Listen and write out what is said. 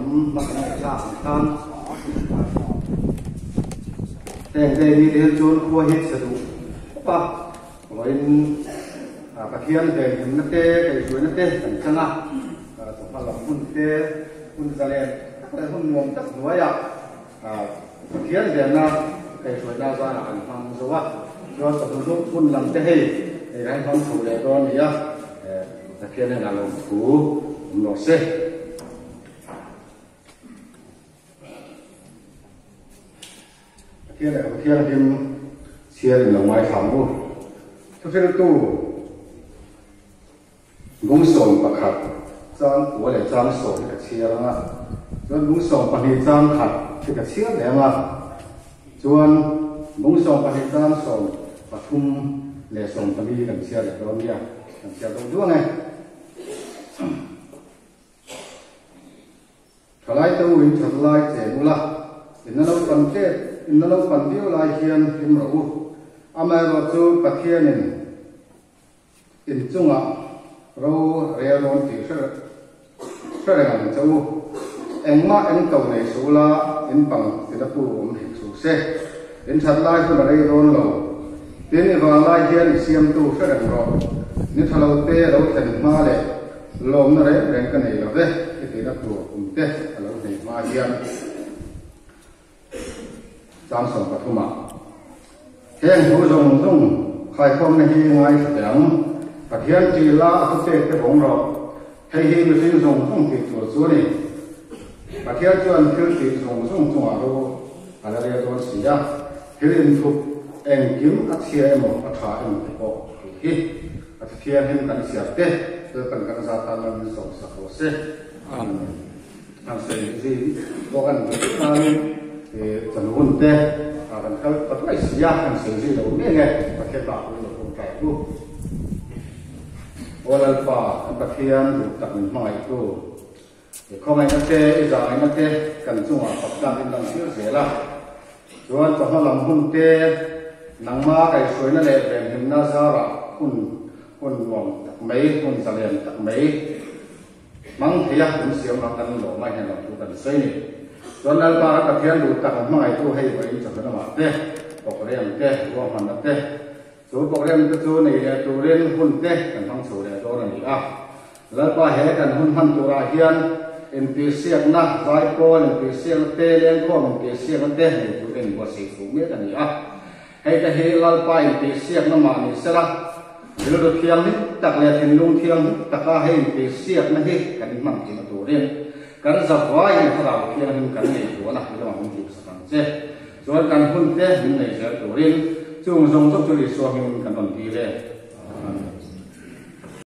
hma kan ngaihthlak ang khan heng day ni te hian chuan khua hi chhe duh khawp a, vawiin Pathian venhimna te kaihhruaina te kan chang a, chawhma lam hun te hun zalen tak leh hun nuam tak hnuaiah Pathian venna kaihhruaina zanah kan hmang zo a, chuan chawhnu hun lam te hei hei kan hmang chho leh dawn a ni a. Pathian hian a lo thu awm lo se. Pathian leh Pathian hlim chhiar in lo ngaithla ang u. Thuhriltu Bungsawm pakhat chang kua leh chang sawm hi ka chhiar ang a, chuan bungsawm pahnih chang khat hi ka chhiar leh ang a, chuan bungsawm pahnih chang sawm pathum leh sawm pali kan chhiar leh dawn nia. Kan chhiar deuh duang e. Thalai te u in that lai chen ula, in la naupan tep, in la naupan viau lai hian hlim rawh u. Amaherawhchu Pathianin in chungah ro rel dawn tih hre hre reng ang che u. Engmah eng to nei suh ula, in pang tina tu awm hek suh se. In that lai hun a rei dawn lo. Tin, i vang lai hian i siamtu hre reng rawh. Ni tha lo te lo thlen hma leh lawmna reng reng ka nei lo ve, i tihna tur kum te a lo nei hma hian. Chang 13 ah. Heng thu zawng zawng khaikhawmna hi ngaithla teh ang. Pathian ṭih la a thupek te vawng rawh. Hei hi mihring zawng zawng tih tur chu a ni. Pathian chuan thil tih zawng zawng chungah ro a la rel dawn si a, thil inthup engkim a chhia emaw a tha emaw te pawh tih hi a Pathian kan chhiar te Lalpan kan za tan man min sawmsak rawh se. Amen. Kan sawi zui bawk a ni nain chawhnu hun te kan kal ta thuai si a, kan sawi zui lo nge nge Pathian bak pawhin lo tawngtai ang u. Aw Lalpa, kan Pathian duh tak min hmangaihtu, i khawngaihna te, i zahngaihna te kan chungah fak tlakin lan tir zel a. Chuan chawhma lam hun te, nangma kaihhruaina leh venhimna zarah hun hun nuam tak mai, hun zalen tak mai, Hmang thei a, kan siam ang kan lawm a hian lo thu kan sawi ni. Chuan Lalpa kan Pathian duh tak ang hmangaihtu hei vawiin chawhnu lamah te, program te, ruahmanna te, chu program te chu nei leh turin hun te kan hmang chho leh dawn a ni a. Lalpa he kan hun hman turah hian intihsiakna, zaipawl intihsiakna te, lengkhawm intihsiakna te nei turin inbuatsaih chho mek a ni a. Hei te hi Lalpa intihsiakna mah ni sela, rilru thianghlim tak leh thinlung thianghlim taka hei intihsiakna hi kan hman theihna turin kan zavaiin Thlarau Thianghlim kan nei tuan a, i lamah min tihsak ang che. Chuan kan hun te min nei zel turin chung zawng zawng chu Isua hmingin kan rawn dil e. Amen.